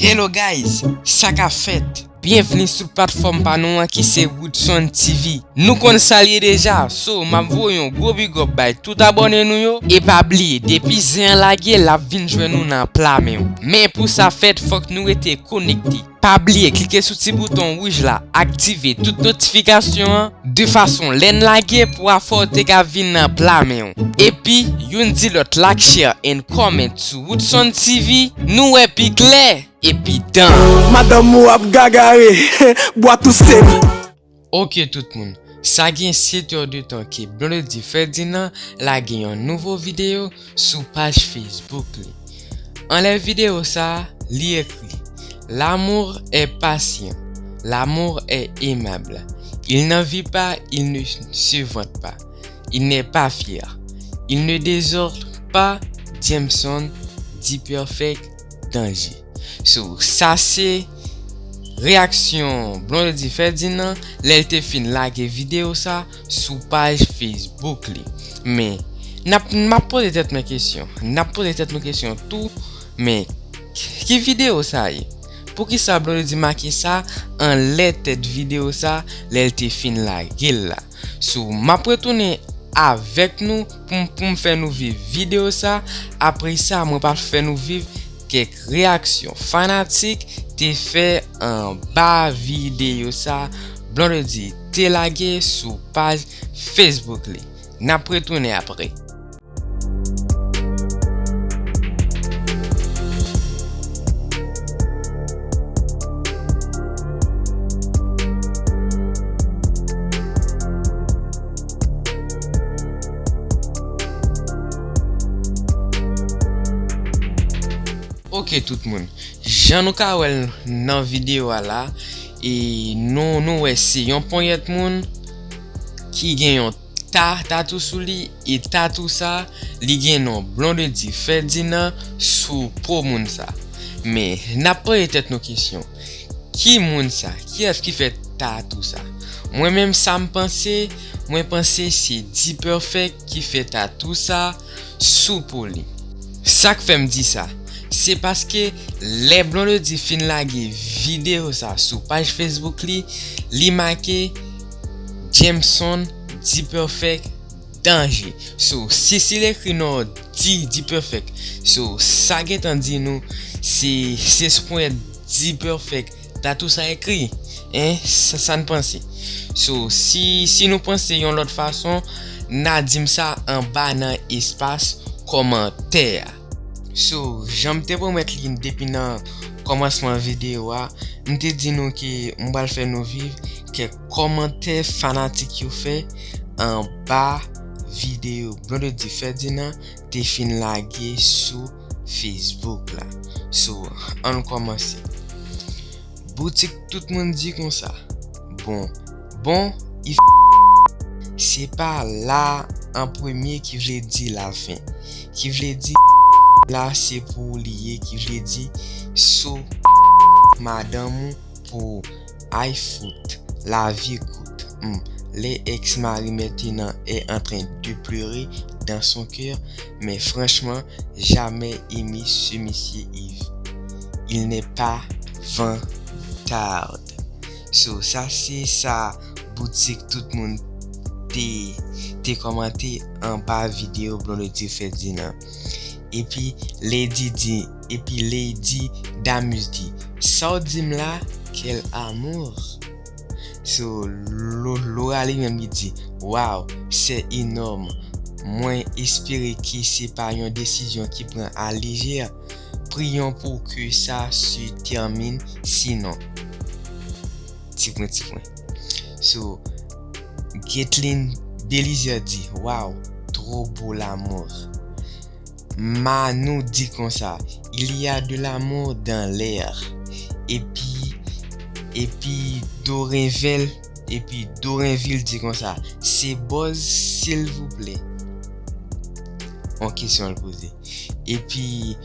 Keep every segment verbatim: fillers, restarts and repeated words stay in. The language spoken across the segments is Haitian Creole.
Hello guys, sa k ap fèt? Byenvni sou platfòm pa nou an ki se Woodson T V. Nou konn sa l ye deja, so m ap voye yon gwo big up bay tout abòne nou yo. E pa bliye, depi zen an lage, l ap vin jwenn nou nan pla men w. Men pou sa fèt, fòk nou rete konekte. Pa bliye klike sou ti bouton wouj la, aktive tout notifikasyon an, de fason lè n lage pou afè w te ka vin nan pla men w. Epi, youn di lòt like, share and comment sou Woodson T V, nou wè pi klè. Epi dan. Madanm ou ap gagare, bwa touse. Ok tout moun, sa gen sèt è de tan ke Blondedy Ferdinand lage yon nouvo videyo sou paj Facebook li. Anlè videyo sa, li ekri: L'amour est patient, l'amour est aimable. Il n'envie pas, il ne se vante pas. Il n'est pas fier. Il ne désordre pas, Jameson, D-Perfect, danje. So, sa se reyaksyon Blondedy Ferdinand lè l te fin lage videyo sa sou paj Facebook li. Men, n ap, m ap poze tèt mwen kesyon. N ap poze tèt nou kesyon tou, men ki videyo sa ye? Poukisa Blondedy make sa anlè tèt videyo sa lè l te fin lage l la? So, m ap retounen avèk nou pou m, pou m fè nou viv videyo sa. Apre sa, mwen pral fè nou viv kèk reyaksyon fanatik te fè anba videyo sa Blondedy te lage sou paj Facebook li. N ap retounen apre. Ok tout moun, jan nou ka wè l nan videyo a la, e nou, nou wè se yon ponyèt moun ki gen yon ta, tatou sou li, e tatou sa, li gen non Blondedy Ferdinand sou po moun sa. Men, n ap poze tèt nou kesyon, ki moun sa? Kiyès ki fè tatou sa? Mwen menm sa m panse, mwen panse se D-Perfect ki fè tatou sa sou po li. Sa k fè m di sa, se paske lè Blondedy fin lage videyo sa sou paj Facebook li, li make Jameson, D-Perfect, danje. So, si, si l ekri non D, D-Perfect, so, sa gentan di nou, se, se sou ponyèt D-Perfect tatou sa ekri. Hein? Sa, sa n panse? So, si, si nou panse yon lòt fason, n a di m sa anba nan espas kòmantè a. So, jan m te pwomèt li depi nan kòmansman videyo a, m te di nou ke m pral fè nou viv kèk kòmantè fanatik yo fè anba videyo Blondedy Ferdinand te fin lage sou Facebook la. So, ann kòmanse. Boutik tout moun di konsa. Bon, bon, i f-, se pa la an premye ki vle di lafen. Ki vle di la se pou ou li ye, ki vle di sou madanm ou pou ou. Ay fout, la vie coûte. Hmm. Les ex-maris maintenant est en train de pleurer dans son cœur, mais franchement, jamais aimé ce monsieur Yves. Il n'est pas vantard. So, sa se sa boutik tout moun te, te kòmante anba videyo Blondedy Ferdinand. Epi Lady di, epi Lady Damus di, sa w di m la, quel amour? So, Lo-, Laura li menm li di, wow, c'est énorme. Mwen espere ke se pa yon desizyon ki pran a lejè. Prions pour que ça se termine, sinon. Ti pwen, ti pwen. So, Getlin Belizaire di, wow, trop beau l'amour. Manou di konsa, il y a de l'amour dans l'air. Epi, epi Dorenvel, epi Dorenvil di konsa, se bòz silvouplè. On kesyon l poze. Epi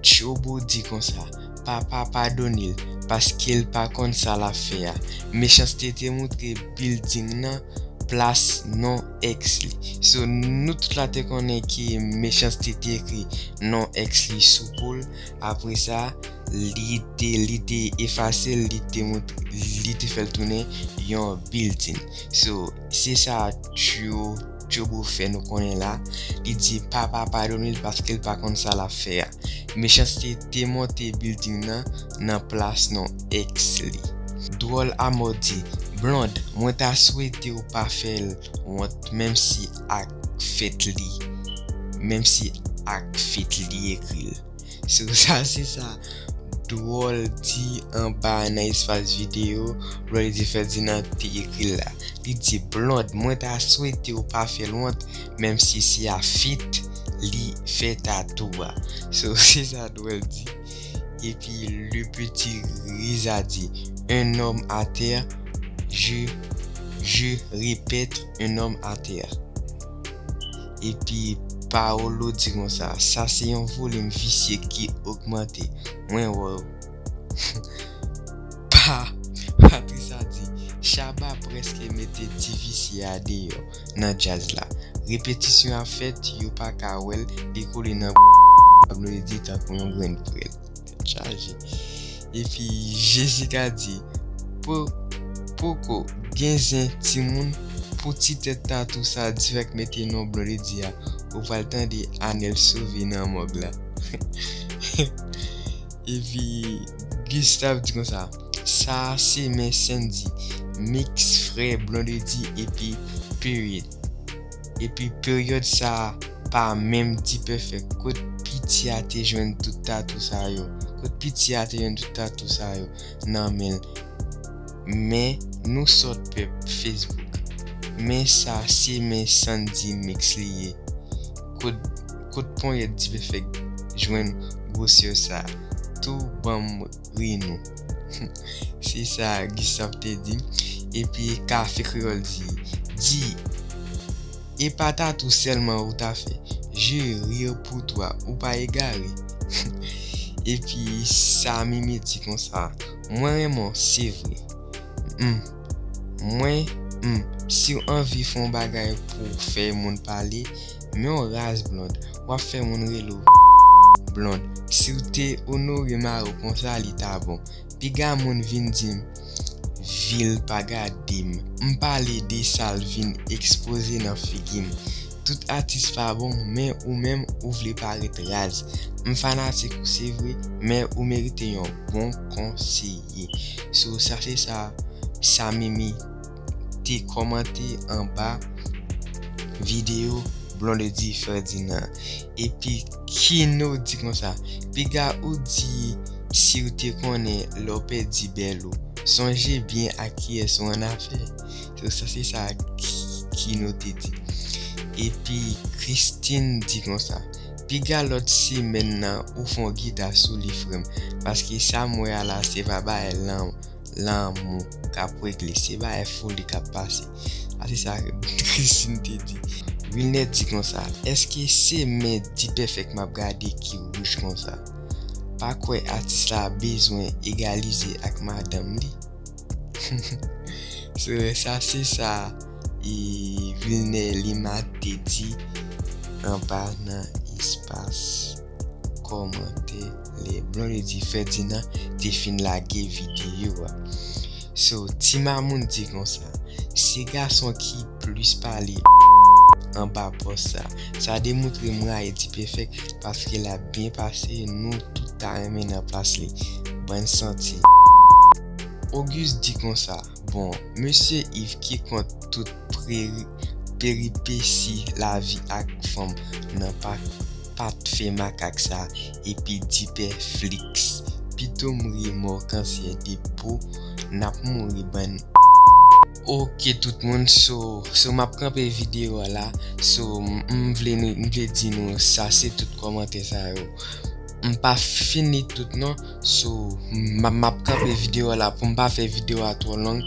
Chobo di konsa, papa padone l, paske l pa konn sa l ap fè a. Mechanste te moutre bilding nan plas non ex li. So, nou tout la te konnen ke Mechanste te ekri non ex li sou po l. Apre sa, li te, li te efase l, li te mont-, li te fè l tounen yon building. So, se sa Tyo, Tyobo fè nou konnen la. Li di papa padone l paske l pa konn sa l ap fè a. Mechanste te monte building nan, nan plas non ex li. Dwòl Amò di, Blonde, mwen ta swete w pa fè l wont, menm si ak fèt li, menm si ak fit li ekri l. So, sa se sa Dwòl di anba nan espas videyo Blondedy Ferdinand te ekri l la. Li di, Blonde, mwen ta swete w pa fè l wont, menm si se a fit li fè tatou a. So, se sa Dwòl di. Epi le petit Riza di, un homme à terre, je, je répète, un homme à terre. Epi Paolo di konsa, sa se yon volim visye ki ogmante. Mwen wè w. Pa, Patricia di, Shabba prèske mete ti visye a deyò nan djaz la. Repetisyon ap fèt, yo pa ka wè l, li kole nan Blondedy tankou yon grenn prèl. Tèt chaje. Epi Jessica di, Po-, poko gen zen timoun pou ti tèt tatou sa dirèk mete non Blondedy a, ou pral tande Anèl sove nan mòg la. Epi Gustave di konsa, sa se men Sandy, mix frè Blondedy epi Period. Epi peryòd sa a pa menm D-Perfect. Kot piti a te jwenn tout tatou sa yo? Kot piti a te jwenn tout tatou sa yo nan men l? Men nou sòt pèp Facebook. Men sa se men Sandy Mix li ye. Kot, kot ponyèt D-Perfect jwenn gwosè sa? Tou ban m ri nou. Se sa Gustave te di. Epi Kafe Kreyòl di, di, e pa tatou sèlman ou ta fè. Je rire pour toi, ou pa egare. Epi Samimi di konsa, mwen renmen w, se vre. Hmm. Mwen, hmm, si w anvi fè yon bagay pou w fè moun pale, men w raz Blonde, w ap fè moun rele w Blonde. Si w te onore mari w konsa, li ta bon. Piga moun vin di m, vil pa gade m. M pale de sa l vin ekspoze nan figi m. Tout atis pa bon, men ou menm ou vle parèt raz. M fanatik ou se vre, men ou merite yon bon konseye. So, sa se sa Samimi te kòmante anba videyo Blondedy Ferdinand. Epi Kino di konsa, piga ou di si w te konnen lè w pèdi bèl ou, sonje byen a kiyès ou annafè. So, sa se sa Ki-, Kino te di. Epi Christine di konsa, piga lòt semèn nan ou fè yon gita sou li frè m, paske sa m wè a la se pa bagay lan lanmou k ap regle, se bagay foli k ap pase. A se sa Christine te di. Wilner di konsa, èske se men D-Perfect m ap gade ki wouj konsa? Pa kwè atis la bezwen egalize ak madanm li? So, sa se sa e Wilner Lima te di anba nan espas kòmantè lè Blondedy Ferdinand te fin lage videyo a. So, Ti Mamoun di konsa, se gason ki plis pale anba pòs sa. Sa demontre m rayi D-Perfect paske l ap byen pase, nou tout ta renmen nan plas li. Bann santi. Auguste di konsa, bon, mesye Yves ki kont tout peri-, peripesi lavi ak fanm nan pa, pa t fè makak sa, epi D-Perflix. Pito m ri mò kansè de po, n ap mouri bann. Ok tout moun, so, so m ap kanpe videyo a la. So, m, m vle nou, m vle di nou, sa se tout kòmantè sa yo. M pa fini tout non. So, m, m ap kanpe videyo a la pou m pa fè videyo a twò long.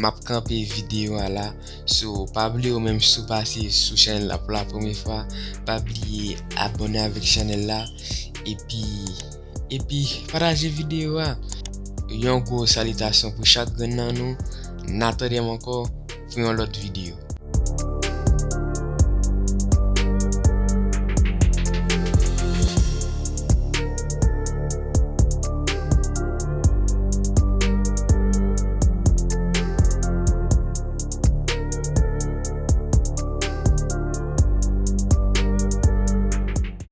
M ap kanpe videyo a la. So, pa bliye ou menm si w pase sou chanèl la pou la premye fwa, pa bliye abòne avèk chanèl la. Epi, epi pataje videyo a. Yon gwo salitasyon pou chak grenn nan nou. N a tande m ankò pou yon lòt videyo.